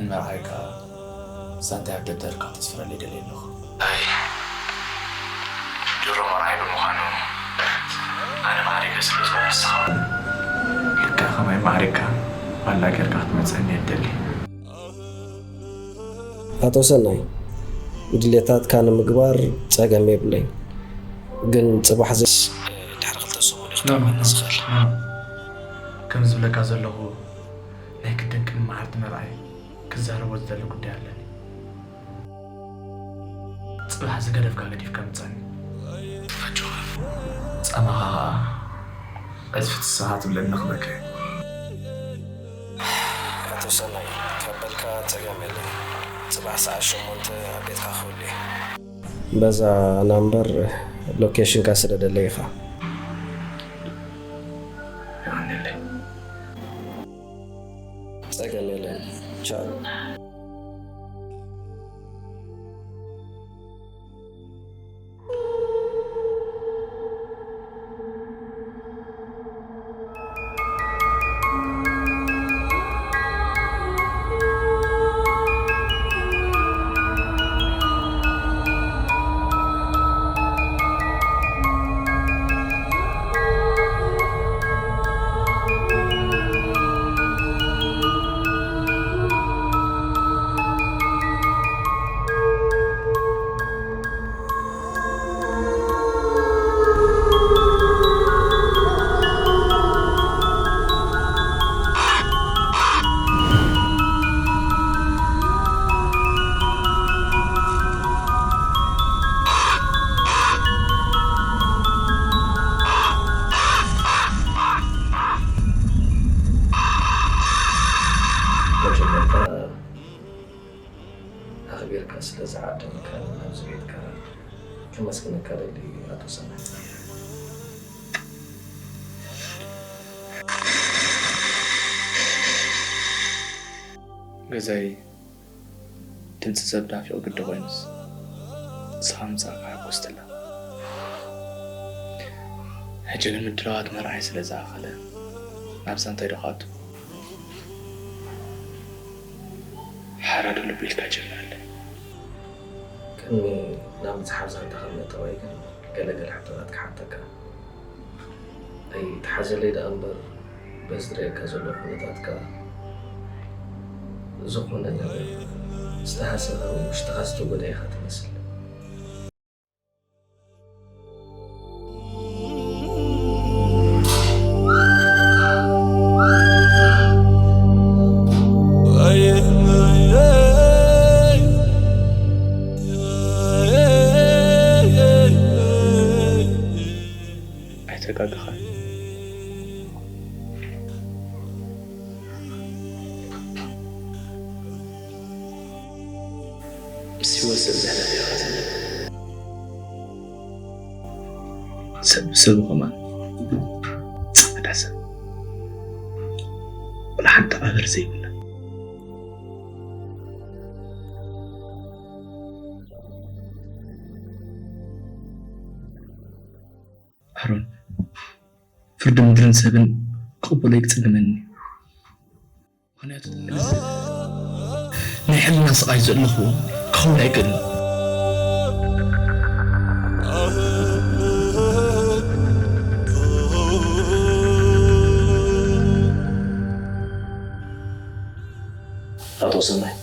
ንመርዓይ ከኣ ዛንታይ ኣብ ደብተርካ ክተስፍረለይ ደልየ ኣለኹ። ኣይ፣ ድሮ መርዓይ ብምዃኑ ኣነ ማዕሪገ ስለ ዝኾነ ንስኻ ልክዕ ከማይ ማዕሪግካ ማላ ጌርካ ክትመጸኒ እየ እደሊ። ኣቶ ሰናይ፣ ድሌታትካ ንምግባር ጸገም የብለይን፣ ግን ጽባሕ ዘ- ድሕሪ ክልተ ሰሙን እዩ ክትረኽበኒ ዝኽእል። ከም ዝብለካ ዘለኹ ናይ ግድን ቅድሚ መዓልቲ መርዓይ ክዛረቦ ዝደሊ ጉዳይ ኣለኒ። ጽባሕ ዝገደፍካ ገዲፍካ ምጻኒ። ኣጆኻ። ጻማኻ ኸኣ ዕጽፊ ትስኻ ትብለኒ ክበካ እየ። ኣቶ ሰናይ፣ ካብ በልካ ጸገም የለን። ጽባሕ ሰዓት ሸሞንተ ኣብ ቤትካ ክህሉ እየ። በዛ ናምበር ሎኬሽንካ ስደደለይ ኢኻ። የቐንየለይ። ጸገም የለን። ቻው። መጀመርታ ኣኽቢርካ ስለ ዝዓደምካኒ ናብዚ ቤትካ ከመስግነካ ደሊ ኣቶ ሰናይ። ገዛይ ድምፂ ሰብ ናፊቑ ግዲ ኮይኑስ ንስኻ ምምፃእካ ሕጉስ ተላ። ሕጂ ግን ምድላዋት መርዓይ ስለ ዝኣኸለ ናብዛ እንታይ ዶ ክኣቱ? ሓራዶ ልቢ ኢልካ ጀምረለይ። ቅድሚ ናብ ምጽሓፍ ዛንታ ካብ ምእታወይ ግን ገለ ገለ ሕቶታት ክሓተካ። ኣይትሓዘለይ ደኣ እምበር በዚ ዝርእየካ ዘለኹ ኩነታትካ ዝኾነ ነገር ዝተሃሰኻ ወይ ውሽጥኻ ዝተጎድኣ ኢኻ ትመስል። ኣይተጋገኻን። ምስ ህይወት ሰብ ዘሕለፈ ኢኻ ዘለኻ። ሰብ ብሰቡ ከማን ጻዕዳ ሰብ። ወላ ሓንቲ ኣበር ዘይብላ። ኣሮን፣ ፍርዲ ምድርን ሰብን ክቕበሎ ይጽግመኒ። ምኽንያቱ ናይ ሕልና ስቓይ ዘለኹ ክኸውን ኣይክእልን። ኣቶ ሰናይ፣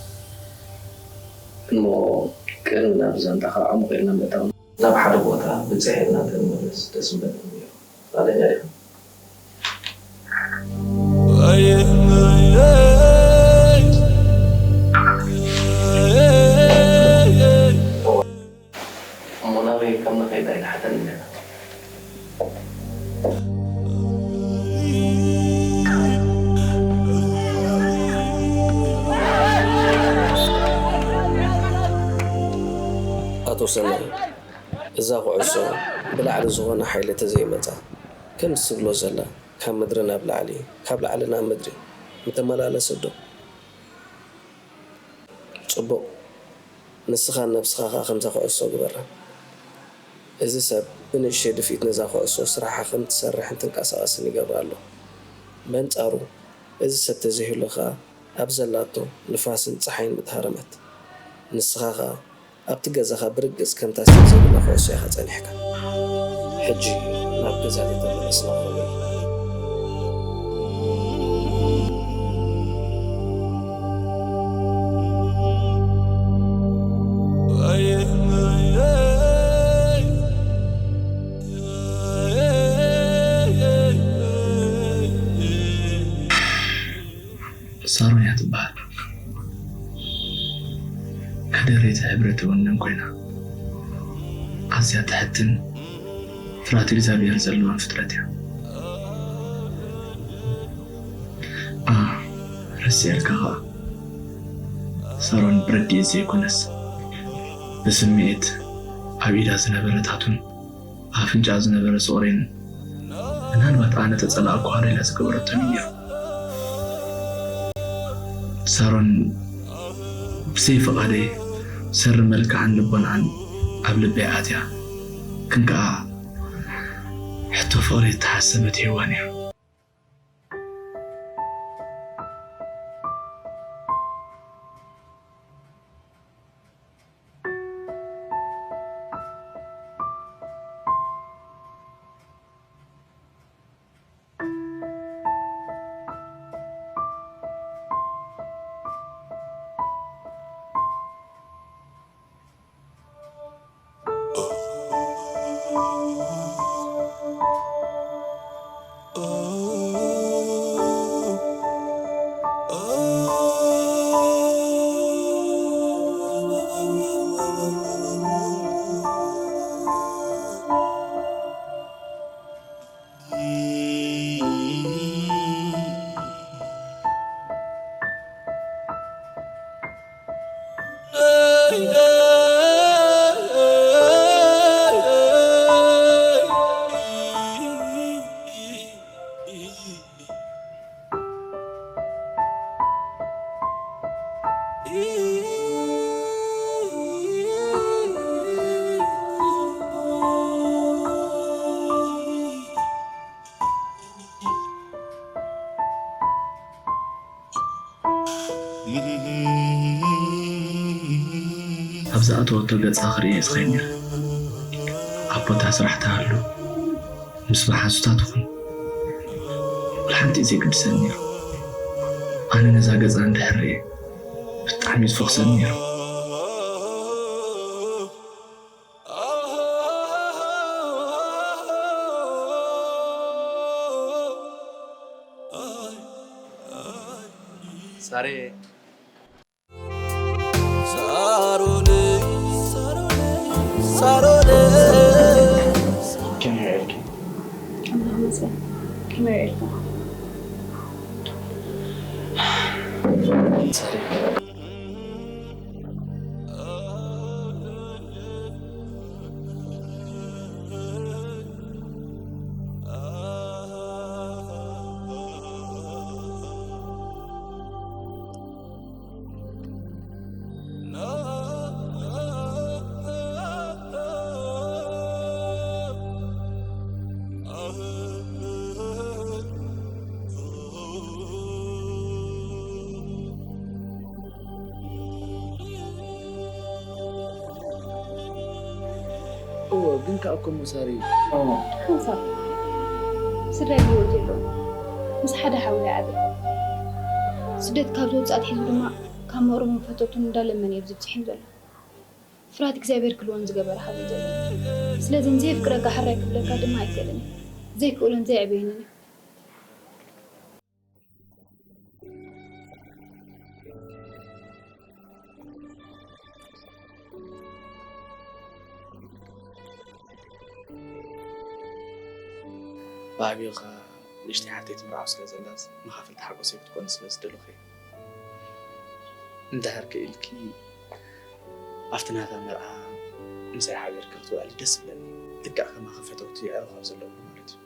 እሞ ቅድሚ ናብ ዛንታኻ ዕሙቕ ኢልና ምእታው፣ ናብ ሓደ ቦታ ብጽሕ ኢልና እንተንመለስ ደስ ምበለኒ ነይሩ። ፍቓደኛ ዲኻ? እሞ ናበይ ከም ንኸይድ ኣይትሓተኒ ዲኻ? ኣቶ ሰናይ፣ እዛ ኩዕሶ ብላዕሊ ዝኾነ ሓይሊ ተዘይመጻ፣ ከምቲ ትብሎ ዘላ፣ ካብ ምድሪ ናብ ላዕሊ፣ ካብ ላዕሊ ናብ ምድሪ ምተመላለሰት ዶ? ጽቡቕ። ንስኻን ነብስኻ ኸኣ ከምዛ ኩዕሶ ግበራ። እዚ ሰብ ብንእሽተይ ድፍኢት ነዛ ኩዕሶ ስራሓ ከም ትሰርሕን ትንቀሳቐስን ይገብራ ኣሎ። በንጻሩ፣ እዚ ሰብ ተዘይህሉ ኸኣ ኣብ ዘላቶ ንፋስን ጸሓይን ምተሃረመት። ንስኻ ኸኣ ኣብቲ ገዛኻ ብርግጽ ከምታ ስቴፍ ዘለና ኩዕሶ ኢኻ ጸኒሕካ። ሕጂ ናብ ገዛ ዘይተመለስና ኾነ። ሳሮን እያ ትበሃል። ከደረይቲ ሕብሪ ትውንን ኮይና፣ ኣዝያ ትሕትን ፍርሃት እግዚኣብሔር ዘለዋን ፍጥረት እያ። ኣ፣ ረሲዐልካ ኸኣ፣ ሳሮን ብረድኤት ዘይኮነስ፣ ብስምዒት ኣብ ኢዳ ዝነበረ ታቱን ኣፍንጫኣ ዝነበረ ሶቕሬን ምናልባት ኣነ ተጸላእኩ ሃለላ ዝገበረቶ እዩ ነይሩ። ሳሮን ብዘይ ፍቓደይ ሰሪ መልክዓን ልቦናኣን ኣብ ልበይ ኣትያ፣ ግን ከኣ ሕቶ ፍቕሪ እተሓሰበት ሄዋን እያ። ኣብ ዝኣተወቶ ገጻ ክርእያ እየ ዝኸይድ ነይረ። ኣብ ቦታ ስራሕ ትሃሉ፣ ምስ መሓዙታ ትኹን፣ ወላ ሓንቲ እዩ ዘይግድሰኒ ነይሩ። ኣነ ነዛ ገጻ እንድሕር ርእየ፣ ብጣዕሚ እዩ ዝፈኹሰኒ ነይሩ። ሳሬ ሳሮን ሳሮን ሳሮን ከመይ ውዒልኪ? ኣምላኽ ይመስገን። ከመይ ውዒልኩም? እወ ግን ከኣ እኮ እሞ ሳሪ ሓንሳብ ስድራይ ብህይወት የለውን። ምስ ሓደ ሓውየ ዓብየ። ስደት ካብ ዝወጽእ ኣትሒዙ ድማ ካብ መቕርቡን ፈተውቱን እንዳለመነ እዩ ኣብዚ ብጺሑ ዘሎ። ፍርሃት እግዚኣብሔር ክህልወን ዝገበረ ሓወይ ዘሎ። ስለዚ ንዘየፍቅረካ ሕራይ ክብለካ ድማ ኣይክእልን እየ። ዘይክእሎን ዘየዕበየንን እዩ። ብዓብዩኻ ንእሽተይ ሓፍተይ ትምርዓው ስለ ዘላስ መኻፈልቲ ሓጎሰይ ክትኮኒ ስለ ዝደለኹ እየ። እንድሕር ክኢልኪ ኣብቲ ናታ መርዓ ምሳይ ሓቢርኪ ክትውዕሊ ደስ ይብለኒ። ልክዕ ከማኺ ፈተውቲ የዕሩኽ ኣብ ዘለውሉ ማለት እዩ።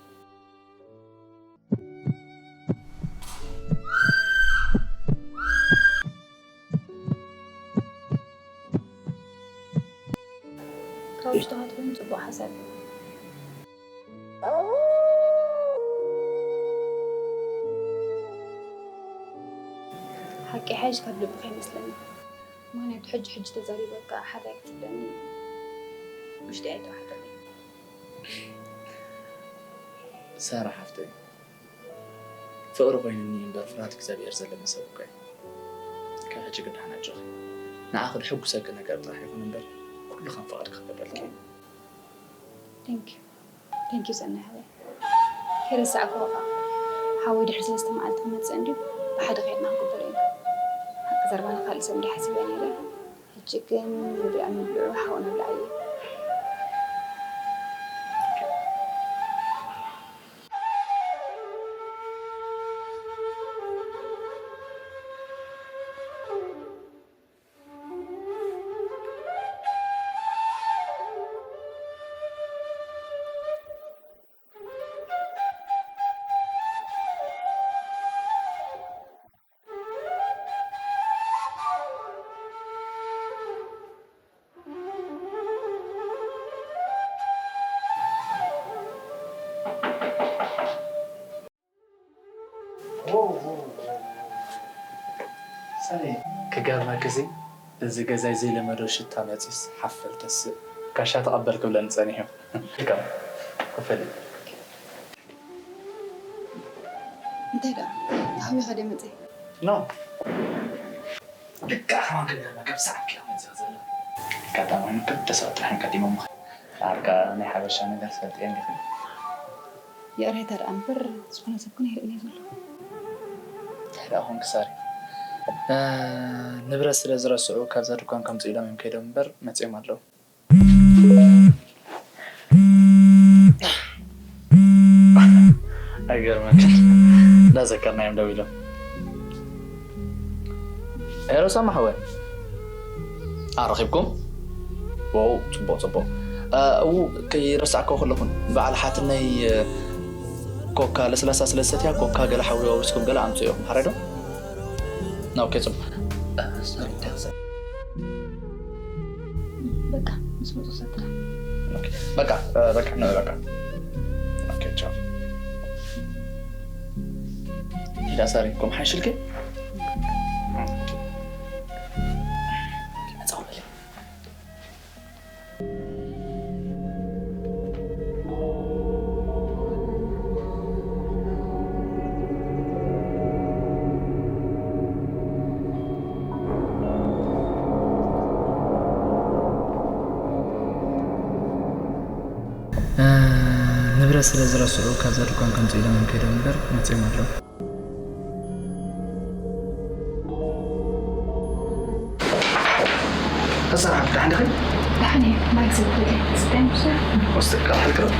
ካብ ውሽጥኻ ትኾይኑ ጽቡቕ ሓሳብ እዩ። ሓቂ ሓይሽ ካብ ልብኻ ይመስለኒ። ምኽንያቱ ሕጂ ሕጂ ተዛሪበካ ሓላይ ክትብለኒ ውሽጢ ኣይተዋሕጠለይ። ሳራ ሓፍተይ፣ ፍቕሪ ኮይኑኒ እምበር ፍርሃት እግዚኣብሔር ዘለኒ ሰብ እኮ እየ። ካብ ሕጂ ግዳሕን ኣጆኺ። ንዓኺ ዘሐጉሰኪ ነገር ጥራሕ ይኹን እምበር ኩሉ ከም ፍቓድኪ ክገብረልኪ እየ። Thank you. Thank you ሰናይ ሓወይ። ከይረሳዕክዎ ከዓ ሓወይ ድሕሪ ሰለስተ መዓልቲ ክመፅእ እንድዩ ብሓደ ከይድና ክንቅበሎ ኢና። ሓቂ ዘረባ ንካልእ ሰብ እንድየ ሓሲበ ነይረ። ሕጂ ግን ምብላዕ ምብልዑ ሓውና ብላዕ እዩ። ክገርመክሲ እዚ ገዛይ ዘይለመዶ ሽታ መፂስ ሓፈል ተስእ ጋሻ ተቐበል ክብለኒ ፀኒሑ። ልካ ክፈል እንታይ ደኣ ሓቢኻ ደመፀ ኖ ልካ ከማን ክገርመካ ብሰዓት ኪሎ መፂኻ ዘላ ኣጋጣሚ ኮይኑ ክልተ ሰባት ጥራሕ እዮም ቀዲሞም ኣርካ ናይ ሓበሻ ነገር ትፈልጥ እየ እንዲኺ ይቕሬታ ደኣ እምበር ዝኾነ ሰብ ግን ኣይርእን እየ ዘሎ እንታይ ደኣ ኾንክ ሳሪ ንብረት ስለ ዝረስዑ ካብዛ ድኳን ከምፅኡ ኢሎም እዮም ከይዶም እምበር መፅኦም ኣለዉ ኣይገርመክን እንዳዘከርናዮም ደው ኢሎም ኤሮሳ ማሕወ ኣረኺብኩም ው ፅቡቅ ፅቡቅ እው ከይረሳዕኮ ከለኹን በዓል ሓትነይ ኮካ ለስላሳ ስለ ዝሰትያ ኮካ ገለ ሓዊ ኣውሪስኩም ገለ ኣምፅኡ ኢኹም ሓረዶ ኦኬ ፅቡቅ በቃ ምስ መፁ ሰትራ በቃ በቃ ነው በቃ ኦኬ ቻው ሂዳ ሳሪ ኮም ሓይሽልኪ ንብረት ስለ ዝረስዑ ካብዛ ድኳን ከምፅኡ ኢሎም እዮም ከይዶም እምበር መፅኦም ኣለዉ ተሰራሕት ደሓን ዲኺ? ደሓን እየ። ማይ ክሰቲ ደልየ። ስታይ ምሽ? ወስቲ ቃል ሕልክረብ።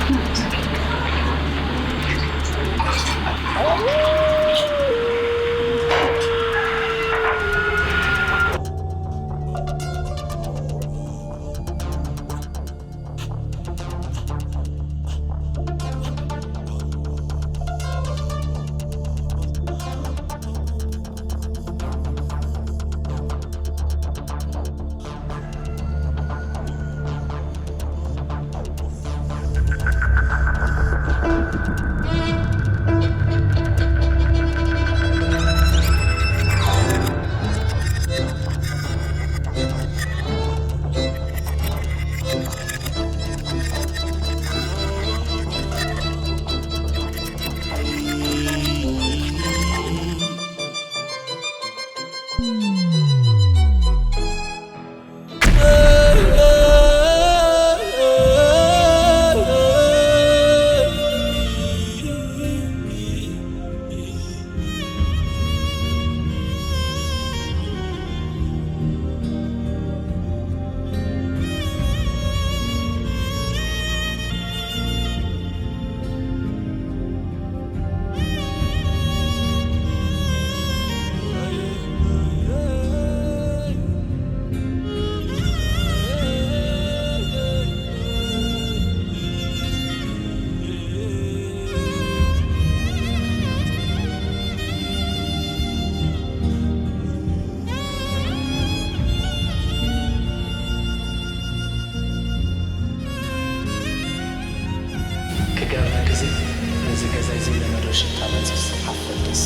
ሽታ መጽስ ሓፍር ደስ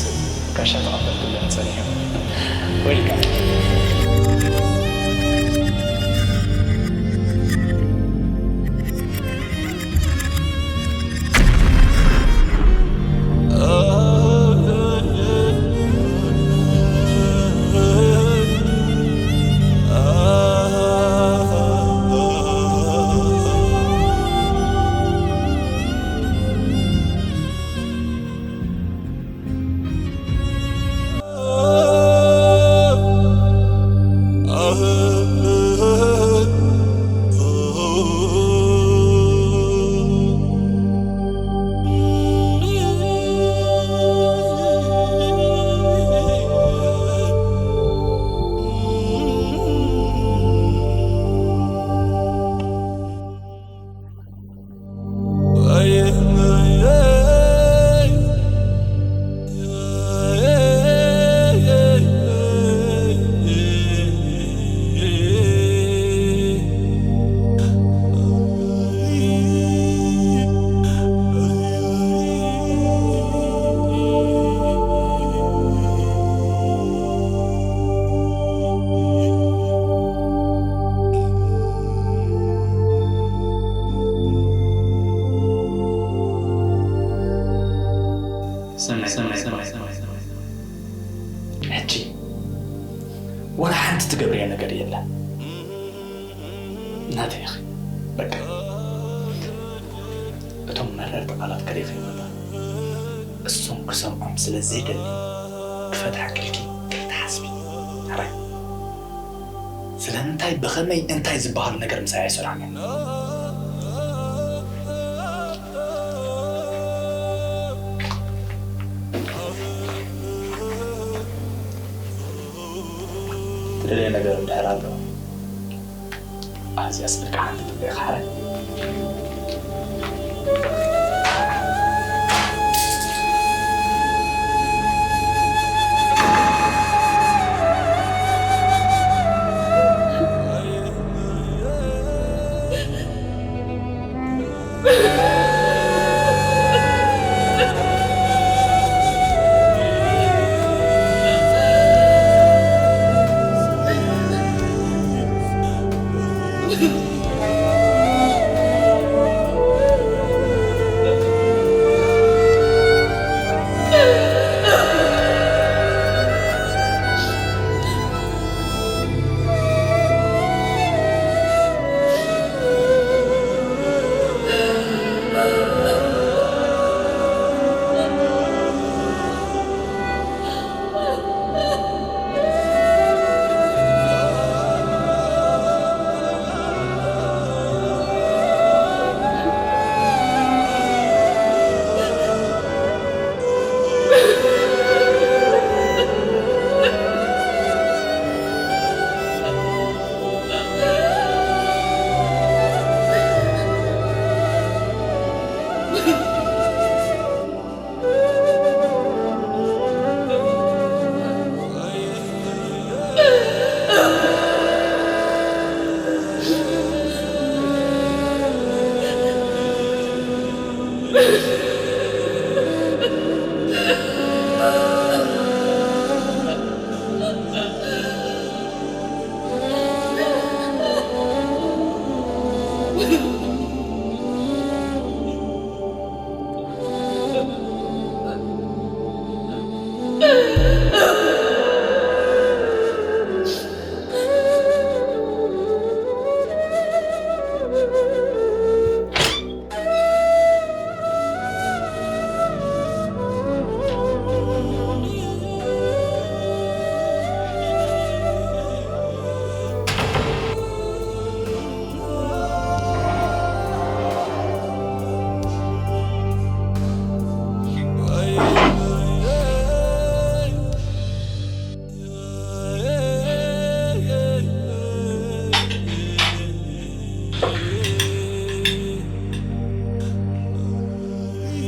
ጋሻ ተቐበልኩለን ጸኒሑ። ዌልካም። ሰናይ፣ ሰናይ፣ ሰናይ፣ ሰናይ፣ ሰናይ። ሕጂ ወላ ሓንቲ ትገብርዮ ነገር የለን። ናተይ ኢኺ። በቃ። እቶም መረርቲ ቃላት ከሪኺ ይመጣ። እሶም ክሰምዖም ስለ ዘይደሊ ክፈትሓ ክልኪ ከይትሓስቢ። ሕራይ። ስለምንታይ፣ ብኸመይ፣ እንታይ ዝበሃል ነገር ምሳይ ኣይሰራሕን እዮም። ትደልዮ ነገር እንድሕር ኣሎ፣ ኣብዚ ኣስፍርካ ሓንቲ ጥበ ኢኻ ሓራይ።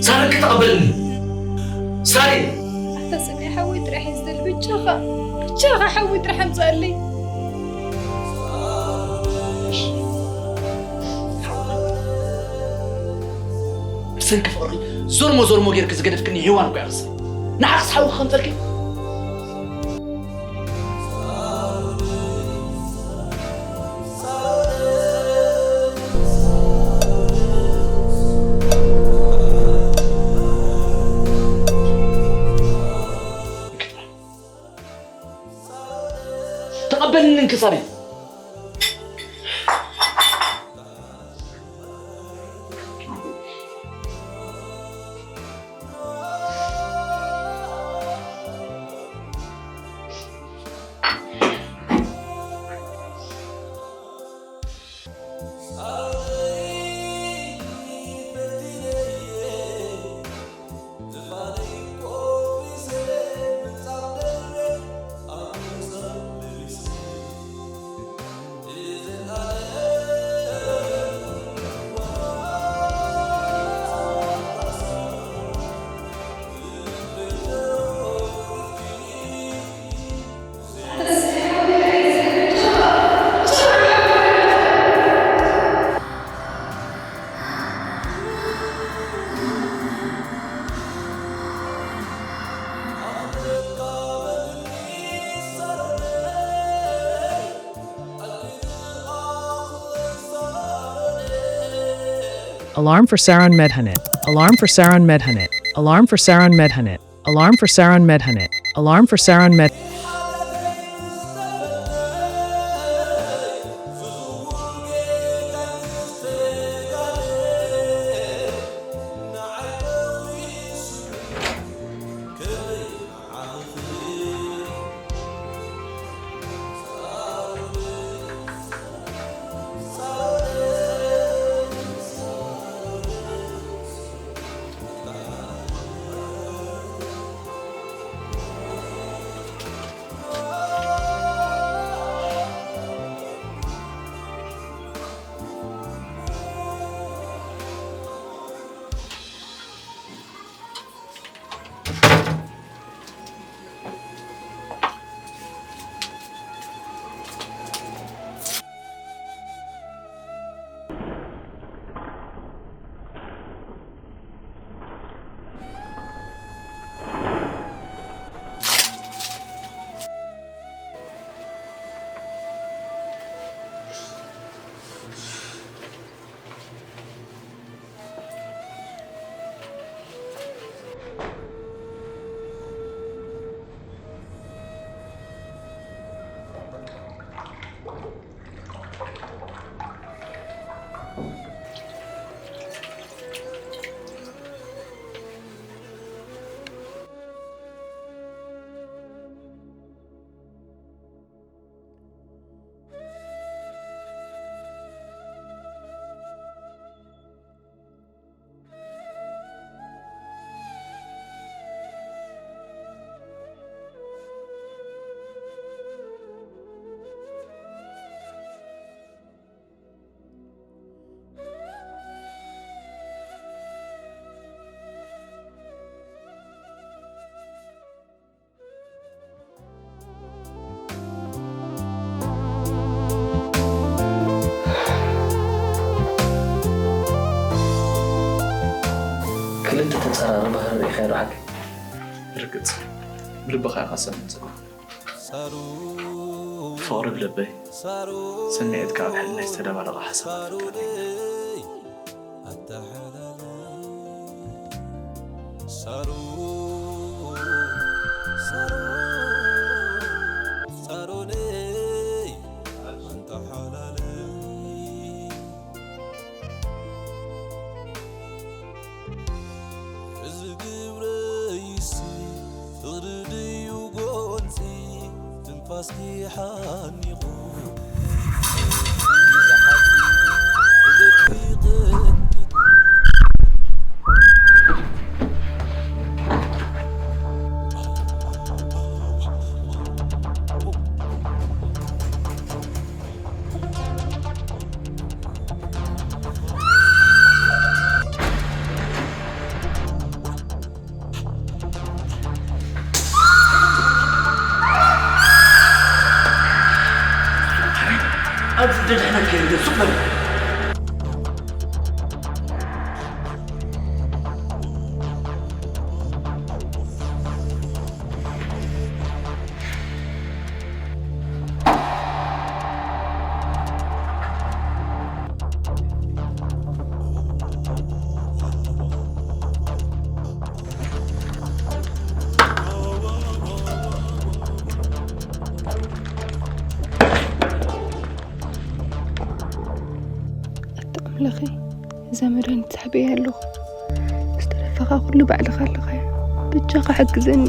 ሳሪ፣ ተቐበልኒ። ሳሪ። ኣታ ሰናይ ሓወይ ጥራሕ እየ ዝደሊ። ብቻኻ፣ ብቻኻ ሓወይ ጥራሕ ኣምፅኣለይ። እሺ። ስንኪ ፍቕርኺ ዞርሞ ዞርሞ ጌርኪ ዝገደፍክኒ ሄዋን እኮ እያ ክስብ። ንዓኽስ ሓውኺ ከምጸልኪ። ተቐበልኒ እንክሳበይ። Alarm for Saron Medhanit. Alarm for Saron Medhanit. Alarm for Saron Medhanit. Alarm for Saron Medhanit. Alarm for Saron Med. ክልተ ተጻራሪ ባህሪ ርኢኻ ዶ ሓቂ? ርግጽ። ብልብኻ ኢኻ ሰምዕ ዘለኻ። ፍቕሪ ብልበይ፣ ስምዒትካ ኣብ ሕልናይ ዝተደባለቐ ሓሳባት ፍቃደይ። እዚ ግብረይሲ ፍቕሪ ድዩ ጎንፂ ትንፋስኪ ሓኒቑ። ኣብዚ ደድሕነት ከይደ ሱቕ በል። እዛ መድሃኒት ሳሕበያ ኣለኹ። ዝተረፈኻ ኩሉ ባዕልኻ ኣለኻዮ። በጃኻ ሓግዘኒ።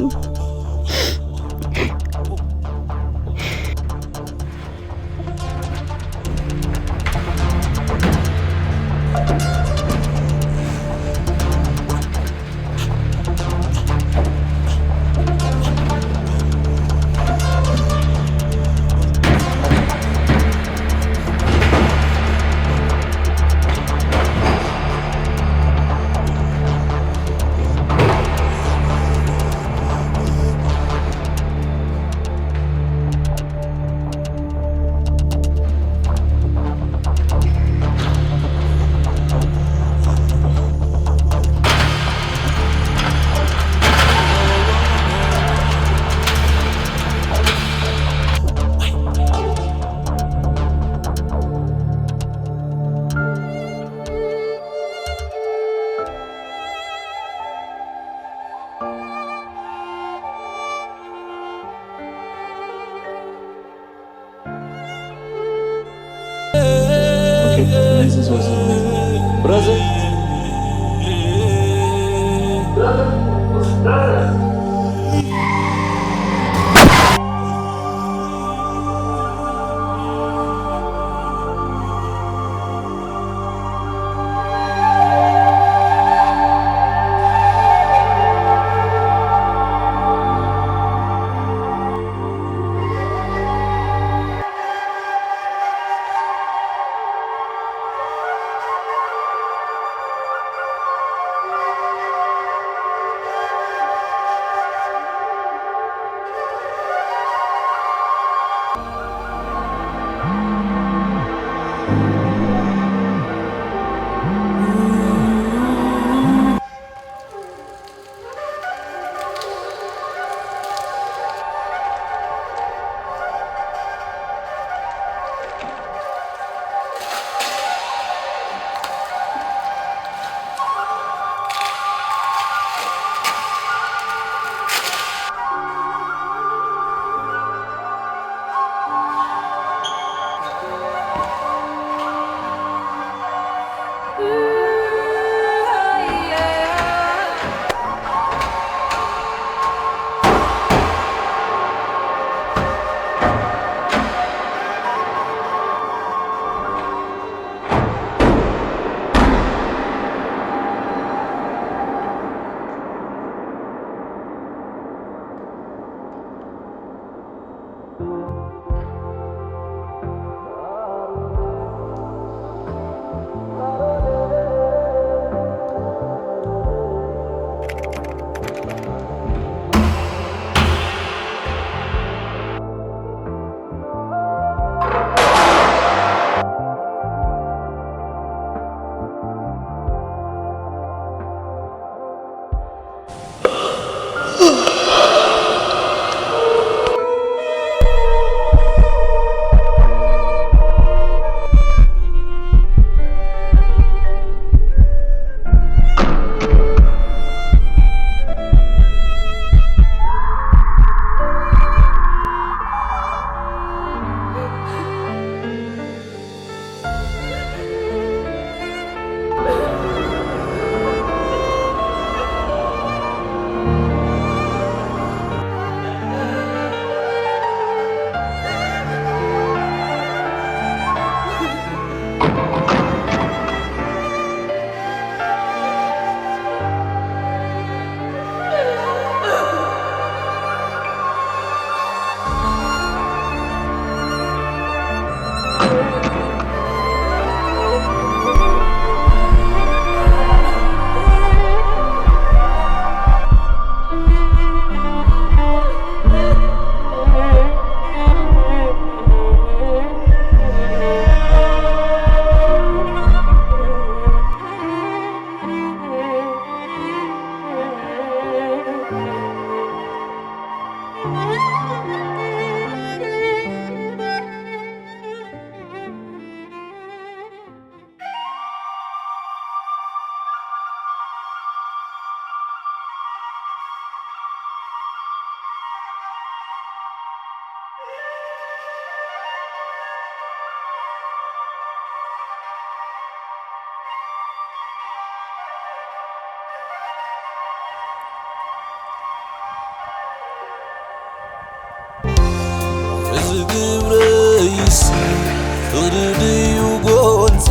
ፍቕሪ ድዩ ጎንጺ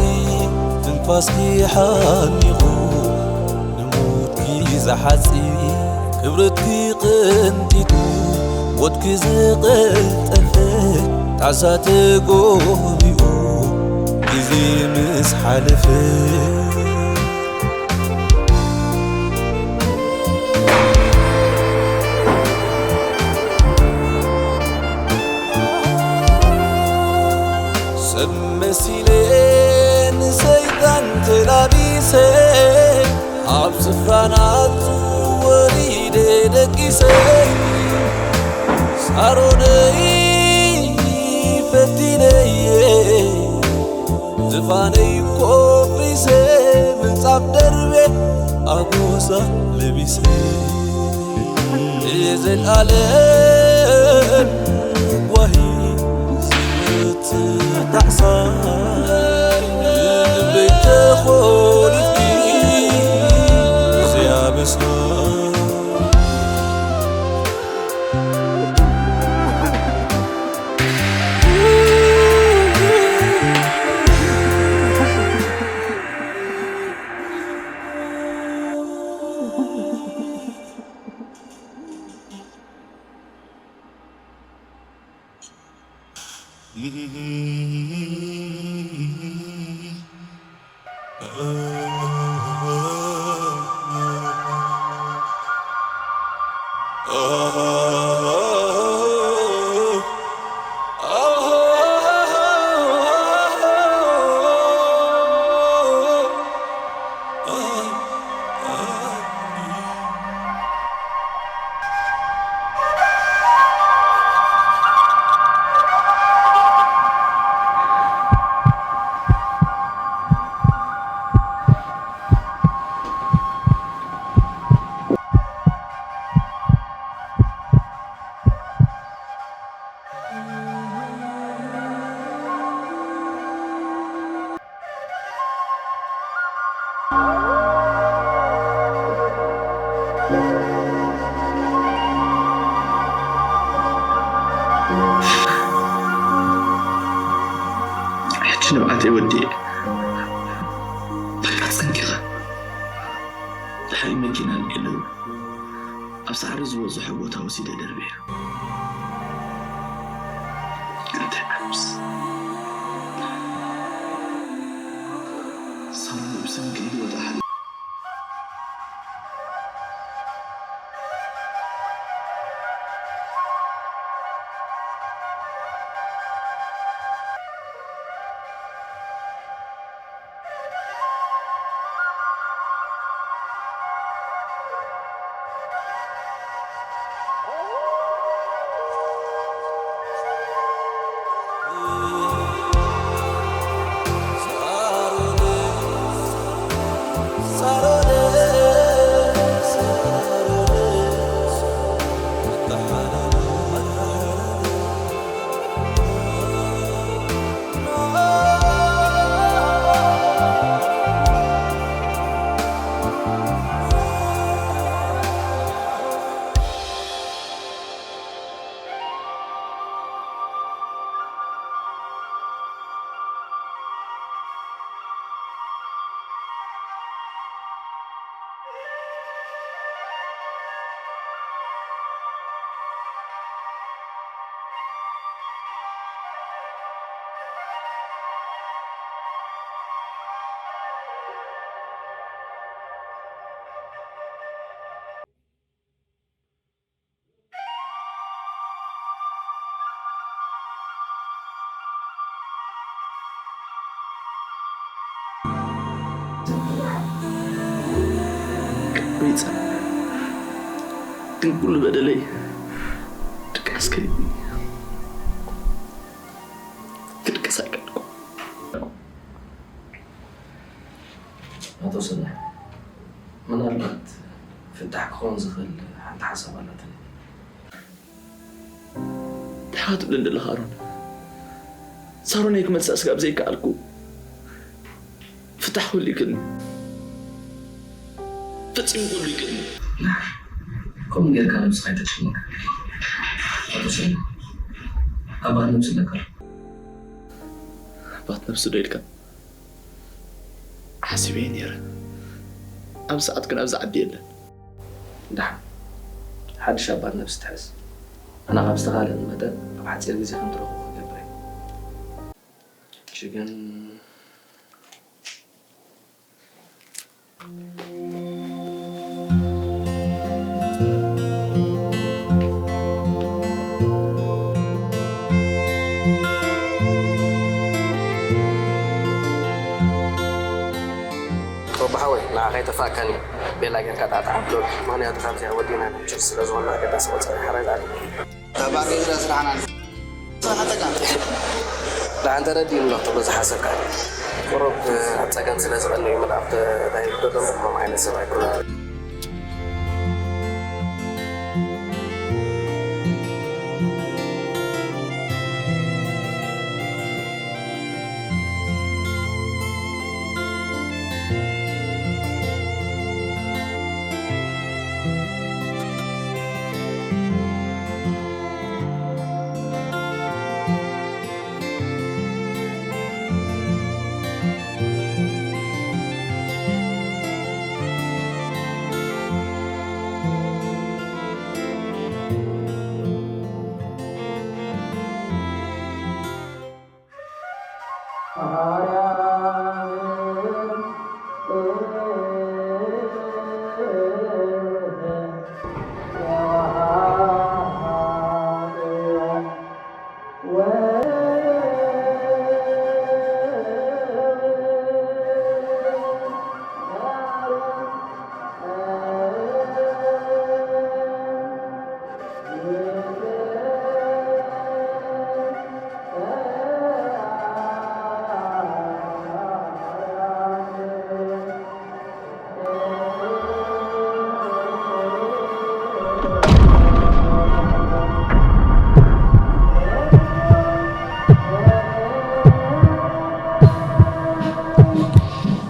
ትንፋስኪ ሓኒቑ ንሞትኪ ዝሓጺ ክብረትኪ ቅንጢጡ ሞትኪ ዝቐልጠፈ ጣዛ ተጎቢኡ ግዜ ምስ ሓለፈ ሰብ መሲለ ንሰይጣን ተላቢሰ ኣብ ስፍራ ናቱ ወሪደ ደቂሰ ሳሮነይ ፈቲነየ ዝፋነይ ኮፍሪሰ ምንጻፍ ደርቤ ኣጎዛ ለቢሰ ንዘልኣለም ጓሂ ዝትጣዕሳ ልበይ ተኾሊፍኪ እዚኣ በስማ ሕጂ ንብዓተይ ወዲኤ በቃ ጸንቂቐ ድሕሪ መኪና ልዒሉ ኣብ ሳዕሪ ዝበዝሖ ቦታ ወሲደ ደርብየ። እንታይ ዓብስ ሳሎን ብሰንኪ ህይወት ኣሕሊፈ። ቤዛ ግን ኩሉ በደለይ ድቃስ ከሊኒ ክድቅስ ኣይቀድኩ። ኣቶ ሰላሕ፣ ምናልባት ፍታሕ ክኸውን ዝኽእል ሓንቲ ሓሳብ ኣላትኒ። እንታይ ክትብለኒ ዘለኻ ኣሮን? ሳሮነይ ክመልሳ ስጋብ ዘይከኣልኩ ፍታሕ ክህሉ ይክእልኒ? ፈጺሙ ክህሉ ይክእልኒ? ከምኡ ጌርካ ነብስኻ ኣይተጨንቕ። ኣቶ ሰላሕ፣ ኣባል ነብሲ ኣለካ። ኣባት ነብሲ ዶ ኢልካ ሓሲበ ነይረ። ኣብዚ ሰዓት ግን ኣብዚ ዓዲ የለን። ደሓን፣ ሓድሽ ኣባት ነብሲ ትሕዝ። ኣነ ካብ ዝተኻእለኒ መጠን ኣብ ሓጺር ግዜ ከም ትረኽቦ ክገብር እየ። ሕጂ ግን ሮቢ ሓወይ፣ ንዓ ከይጠፋእካኒ ቤላ ጌርካ ጣዕጣዕ ኣብሎ። ምኽንያቱ ካብዚኣ ወዲና ንሕንጭር ስለ ዝኾንና ኣገዳሲ ቆጸራ ሓራይ ዝኣቱ። ተባሪኽና ስራሕና ንስራሕተካ። ደሓን ተረዲኡኒ ኣሎ ክትብሎ ዝሓሰብካ። ቁሩብ ኣብ ጸገም ስለ ዝቐንዩ መልኣኽ ተዳሂሉ ደሎ እምበር ከምኡ ዓይነት ሰብ ኣይኮነን።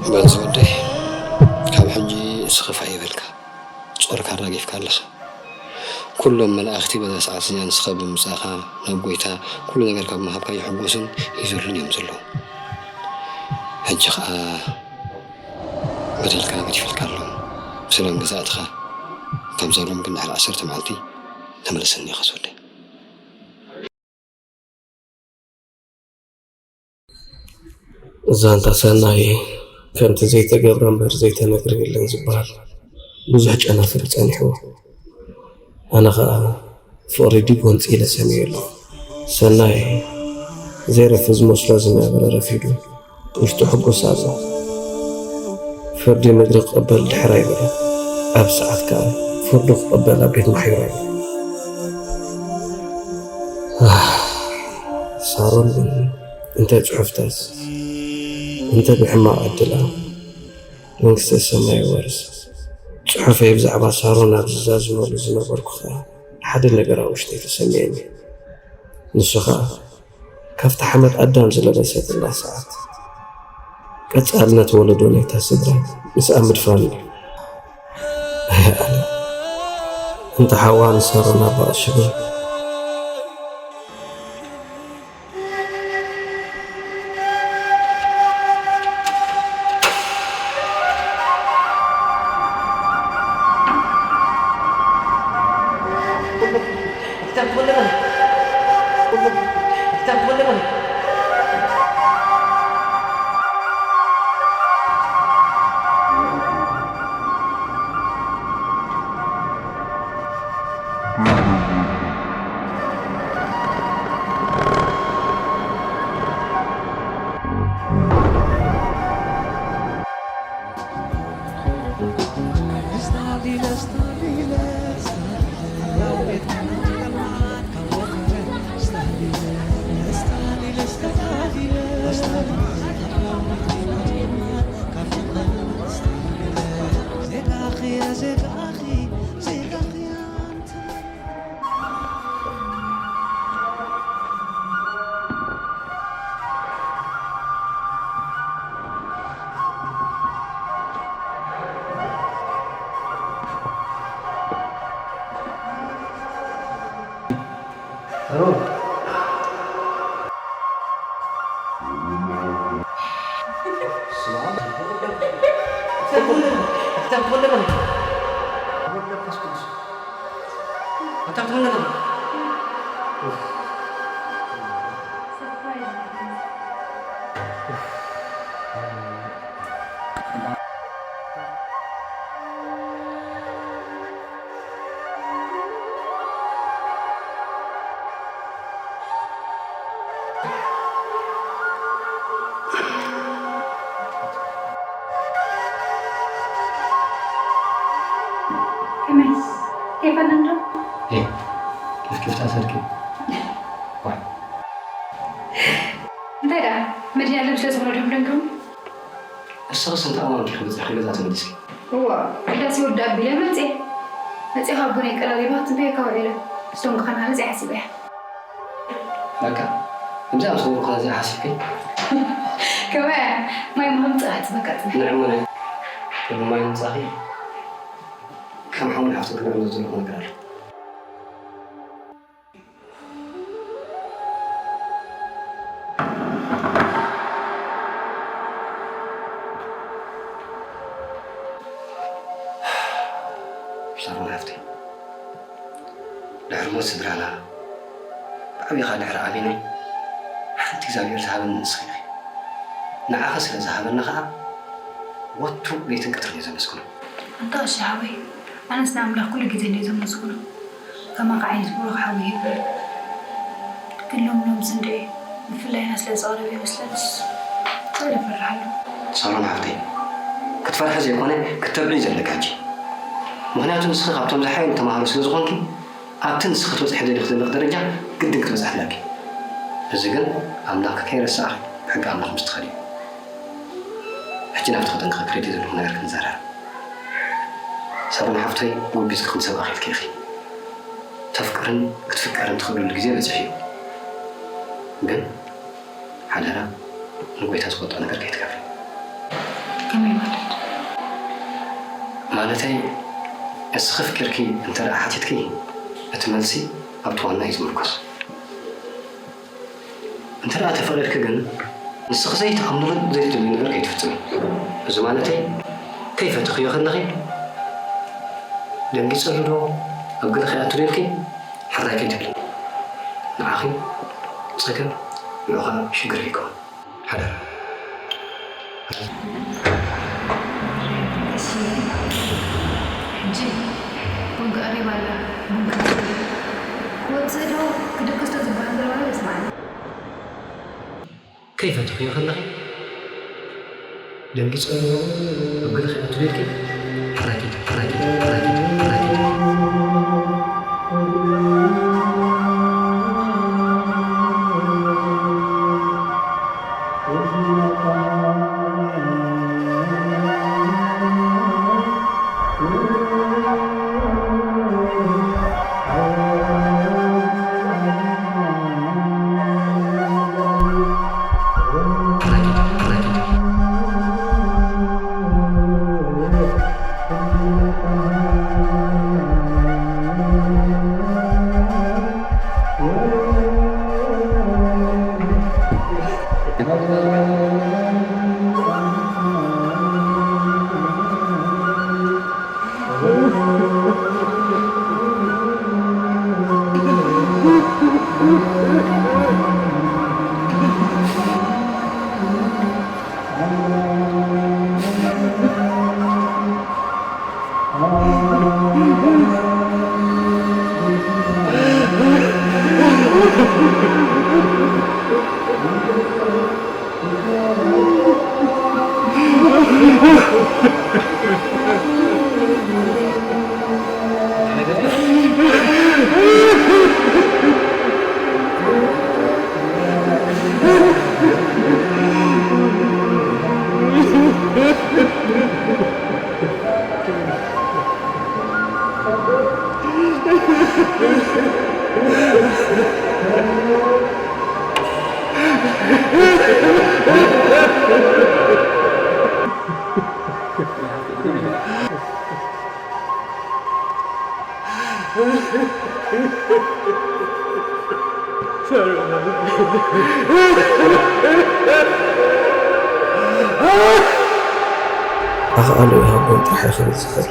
በዚ ወደይ፣ ካብ ሕጂ እስኺ ፋሕ ይበልካ፣ ጾርካ ኣራጊፍካ ኣለኻ። ኩሎም መላእኽቲ በዛ ሰዓት እዚኣ ንስኻ ብምምጻእካ ናብ ጐይታ፣ ኩሉ ነገር ካብ ምሃብካ ይሕጎሱን ይዘሉን እዮም ዘለዉ። ሕጂ ኸኣ በደልካ ገዲፈልካ ኣሎ። ብሰላም ገዛእትኻ፣ ካብዛ ሎም ግን ድሕሪ ዓሰርተ መዓልቲ ተመለሰኒ ኢኻ ዝወደይ። ዛንታ ሰናይ ከምቲ ዘይተገብረ እምበር ዘይተነግረ የለን ዝበሃል ብዙሕ ጨናፍር ጸኒሕዎ። ኣነ ኸኣ ፍቕሪ ዲብ ወንጺ ኢለ ሰምየ ኣለኹ። ሰናይ ዘይረፊ ዝመስሎ ዝነበረ ረፊዱ ውሽጡ ሕጉስ ኣሎ። ፍርዲ ምድሪ ክቕበል ድሕር ኣይበለ። ኣብ ሰዓት ከኣ ፍርዱ ክቕበል ኣብ ቤት ማሕዩር ኣሎ። ኣህ፣ ሳሮን ግን እንታይ ጽሑፍታስ፣ እንተ ብሕማቕ ዕድላ መንግስተ ሰማይ ይወርስ። ጽሑፈይ ብዛዕባ ሳሮን ኣብ ዝዛዝመሉ ዝነበርኩ ኸኣ ሓደ ነገር ኣብ ውሽጠይ ተሰምየኒ። ንሱ ኸኣ ካብቲ ሓመድ ኣዳም ዝለበሰትላ ሰዓት፣ ቀጻልነት ወለዶ ናይታ ስድራ ምስኣ ምድፋን እዩ። ኣይ ኣነ፣ እንተ ሓዋ ንሳሮን ኣባ ቀሺ ግን፣ ኣታ ክትወልድ ኣለኻ? ወልድ መንፈስ ቅዱስ። ኣታ ክትወልድ ኣለኻ? ከመይ? ከይፈለንዶ? ኤ፣ ኪፍኪፍታ ሰርቂ። ዋይ። እንታይ ደኣ? መድያ ለብሰ ዝወረዶም ደንግሩ? እስኽስ እንታይ እዋን ዲኺ በጺሕኪ ገዛ ተመሊስኪ? እዋ፣ ቅዳሴ ይውዳእ ኣቢለ መጽየ። መጺኻ ኣቦነይ ቀላሊባ ትንተየካ ውዒለ። ስቶንግኻና ነዚኣ ሓሲበያ። በቃ፣ ከምዚኣ ምስ ገበርኩ ነዚኣ ሓሲብኪ? ከመይ እያ? ማይ ምሃብ ጽናሕ ጽበካ ጽናሕ። ንዕሙነ፣ ቅድሚ ማይ ምምጻእኺ፣ ከም ሓውን ሓፍትን ክነዕልሎ ዘለኹ ነገር ኣሎ። ሳሮን ሓፍተይ፣ ድሕሪ ሞት ስድራና፣ ብዓቢኻ ድሕሪ ኣቢነይ፣ ሓንቲ እግዚኣብሔር ዝሃበኒ ንስኺ ኢኺ። ንዓኺ ስለ ዝሃበኒ ኸኣ፣ ወትሩ ለይትን ቀትርን እየ ዘመስግኖ። ኣንታ ቀሺ ሓወይ፣ ኣነስ ንኣምላኽ ኩሉ ግዜ እንድየ ዘመስግኖ። ከማኻ ዓይነት ብሩኽ ሓው ይህብ። ግን ሎሚ ሎሚ ስንድዒ ብፍላይ ኣነ ስለ ዝቐረበ ይመስለንስ፣ እንታይ እፈርሕ ኣለኹ? ሳሮን ሓፍተይ፣ ክትፈርሒ ዘይኮነ፣ ክተብዕዪ ዘለኪ ሕጂ። ምኽንያቱ ንስኺ ካብቶም ዝሓየሉ ተምሃሮ ስለ ዝኾንኪ፣ ኣብቲ ንስኺ ክትበጽሒ ደሊኺ ዘለኺ ደረጃ ግድን ክትበጽሒ ኣለኪ። እዚ ግን ኣምላኽ ከይረሳዕኺ ብሕጊ ኣምላኽ ምስ ትኸዲ እዩ። ሕጂ ናብቲ ከጠንቅቐኪ ክሪድ ዘለኹ ነገር ክንዘራረብ። ሳሮን ሓፍተይ፣ ጎቢዝኪ ክንሰብኣኺ ኢልኪ ኢኺ። ተፍቅርን ክትፍቀርን ትኽእልሉ ግዜ በጺሑ እዩ። ግን ሓደራ ንጎይታ ዝፈልጦ ነገር ከይትገብሪ። ከመይ ማለት? ማለተይ፣ እስኺ ኣፍቂርኪ እንተ ደኣ ሓቲትኪ፣ እቲ መልሲ ኣብቲ ዋና እዩ ዝምርኮስ። እንተ ደኣ ተፈቒድኪ ግን፣ ንስኺ ዘይትኣምንሉን ዘይትደልዩ ነገር ከይትፍጽሚ። እዚ ማለተይ፣ ከይፈተኽዮ ከለኺ፣ ደንጊጸሉ ዶ፣ ኣብ ገለ ከይኣቱ ዶ ኢልኪ ሕራይ ከይትብሊ። ንዓኺ ጸገም፣ ንዑ ኸኣ ሽግር ከይከውን። ሓደራ። እሺ፣ ሕጂ ቡን ቀሪባ ኣላ። ቡን ክትሰቲ። ክወጽእ ዶ ክድቅስ ዶ ዝበሃል ዘሎ ማለት ይስማዓኒ። ከይፈተኽዮ ከለኺ ደንጊጸሉ፣ ኣብ ገለ ከይኣቱ ዶ ኢልኪ ሕራይ ከይትብሊ፣ ሕራይ ከይትብሊ፣ ሕራይ ከይትብሊ፣ ሕራይ ከይትብሊ። ኣኽኣሎ ይሃቦም ጥራሕ እዩ ክብል ዝኽእል።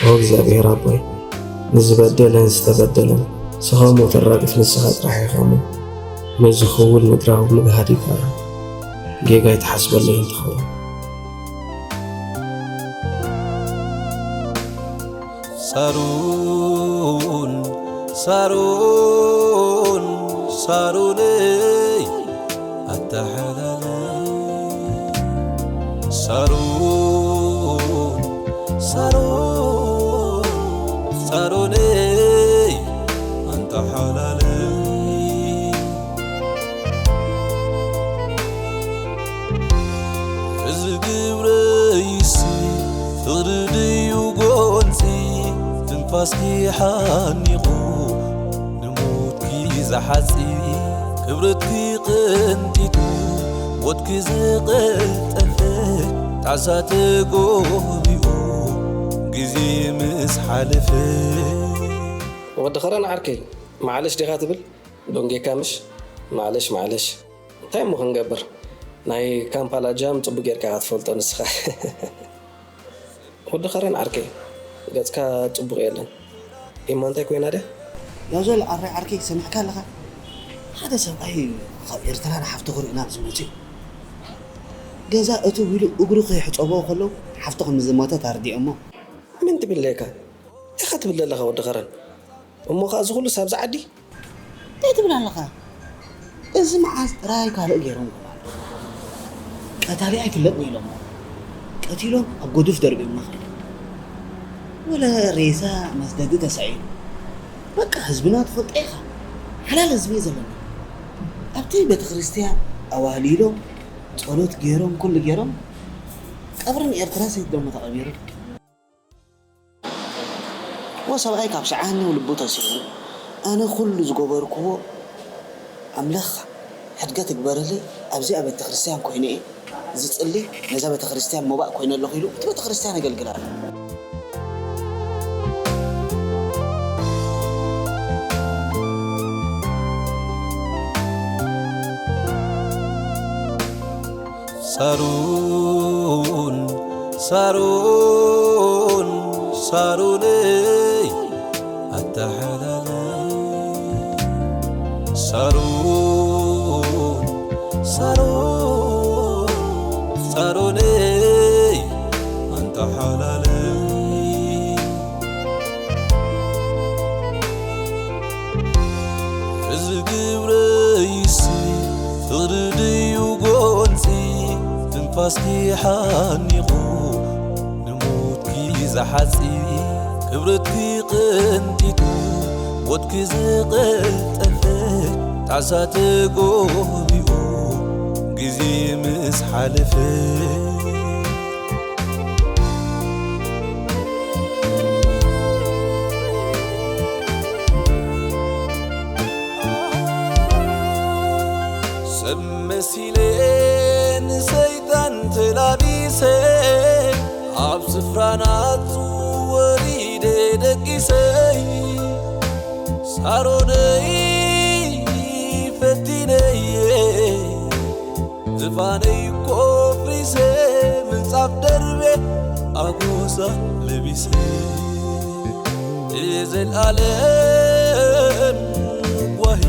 ኦ እግዚኣብሔር ኣቦይ፣ ንዝበደለን ዝተበደለን ስኻ እሞ ተራግፍ ንስኻ ጥራሕ ኢኻ እሞ፣ ነዚ ክውል ምድራዊ ምግሃድ ይግባእ። ጌጋይ ተሓስበለይ እንትኸውን። ሳሮን፣ ሳሮን፣ ሳሮነይ ኣተሓላለይ። ሳሮን፣ ሳሮን፣ ሳሮነይ ኣንተሓላለይ። እዚ ግብረይሲ ፍቕሪ ድዩ ጎንፂ? ትንፋስኪ ሓኒቑ ንሞትኪ ዝሓፂ፣ ክብረትኪ ቅንጢጡ ሞትኪ ዝቐልጠፈ፣ ጣዕሳ ተጎቢኡ ግዜ ምስ ሓለፈ። ወዲ ኸረን ዓርከይ፣ ማዕለሽ ዲኻ ትብል? ዶንጌካ ምሽ? ማዕለሽ፣ ማዕለሽ። እንታይ እሞ ክንገብር? ናይ ካምፓላ ጃም ጽቡቕ ጌርካ ኢኻ ትፈልጦ ንስኻ። ወዲ ኸረን ዓርከይ፣ ገጽካ ጽቡቕ የለን። ኤማ እንታይ ኮይና ድያ? ያዞል ኣረ ዓርከይ፣ ሰሚዕካ ኣለኻ? ሓደ ሰብኣይ ካብ ኤርትራ ንሓፍቱ ክርኢ ናብ ዝመጽእ ገዛ እትው ኢሉ እግሩ ከይሕጸቦ ከሎ ሓፍቱ ከም ዝሞተት ኣርዲኦሞ። ምን ትብል ለካ? እንታይ ትብል ዘለኻ ወዲ ኸረን? እሞ ኸኣ እዚ ኹሉ ሳብዚ ዓዲ? እንታይ ትብል ኣለኻ? እዚ መዓስ ጥራይ ካልእ ገይሮም ገባር። ቀታሊ ኣይፍለጥን ኢሎሞ። ቀቲሎም ኣብ ጎዱፍ ደርብዮምና ከይዶም። ወለ ሬሳ መስደዲ ተሳኢሉ። በቃ ህዝብና ትፈልጦ ኢኻ። ሓላል ህዝቢ እዩ ዘለና። ኣብቲ ቤተክርስትያን ኣዋህሊሎም ጸሎት ገይሮም ኩሉ ገይሮም ቀብርን ኤርትራ ሰይት ደሞ ተቐቢሩ። ወሰብኣይ ካብ ሰዓኒ ልቡ ተሲኡ፣ ኣነ ኩሉ ዝገበርክዎ ኣምላኽ ሕድገት እግበርለይ፣ ኣብዚኣ ቤተክርስትያን ኮይነ እየ ዝጽሊ፣ ነዛ ቤተክርስትያን ሞባእ ኮይነ ኣለኹ ኢሉ እቲ ቤተክርስትያን የገልግል ኣሎ። ሳሮን ሳሮን ሳሮነይ ኣተሓላለይ። ሳሮን ሳሮን ሳሮነይ ኣንተሓላለይ። እዚ ግብረይሲ ፍቕሪ ድዩ ጎንፂ? ትንፋስኪ ሓኒቑ ንሞትኪ ዝሓፂ፣ ክብረትኪ ቅንጢጡ ሞትኪ ዝቐልጠፈ፣ ጣዕሳ ተጎቢኡ ግዜ ምስ ሓለፈ። ሰብ መሲለ ንሰይጣን ተላቢሰ፣ ኣብ ስፍራ ናቱ ወሪደ ደቂሰ። ሳሮነይ ፈቲነየ፣ ዝፋነይ ኮፍሪሰ፣ ምንጻፍ ደርቤ፣ ኣጎዛ ለቢሰ። ንዘልኣለም ጓሂ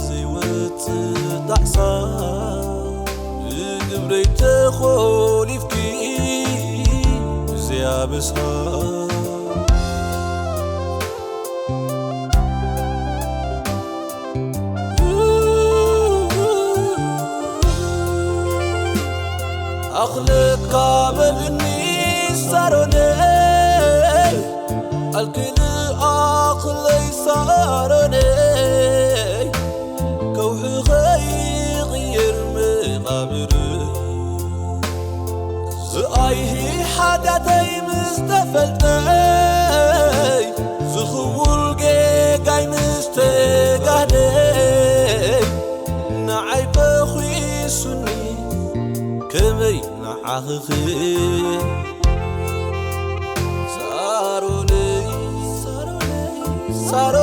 ዘይወጽእ ጣዕሳ፣ ብግብረይ ተኾሊፍኪ ብዘይ ኣበሳ። ኣኽለካ በልኒ ሳሮነይ ኣልክል ኣኽለይ ሳሮነይ ከውሒ ኸይቕየር መቓብር ዝኣይሂ ሓጢኣተይ ምስ ተፈልጠይ ዝኽውል ጌጋይ ምስ ተጋደይ ንዓይ በኺሱኒ ከመይ ንዓኽኺ ሳሮነይ ሳሮነይ ሳሮ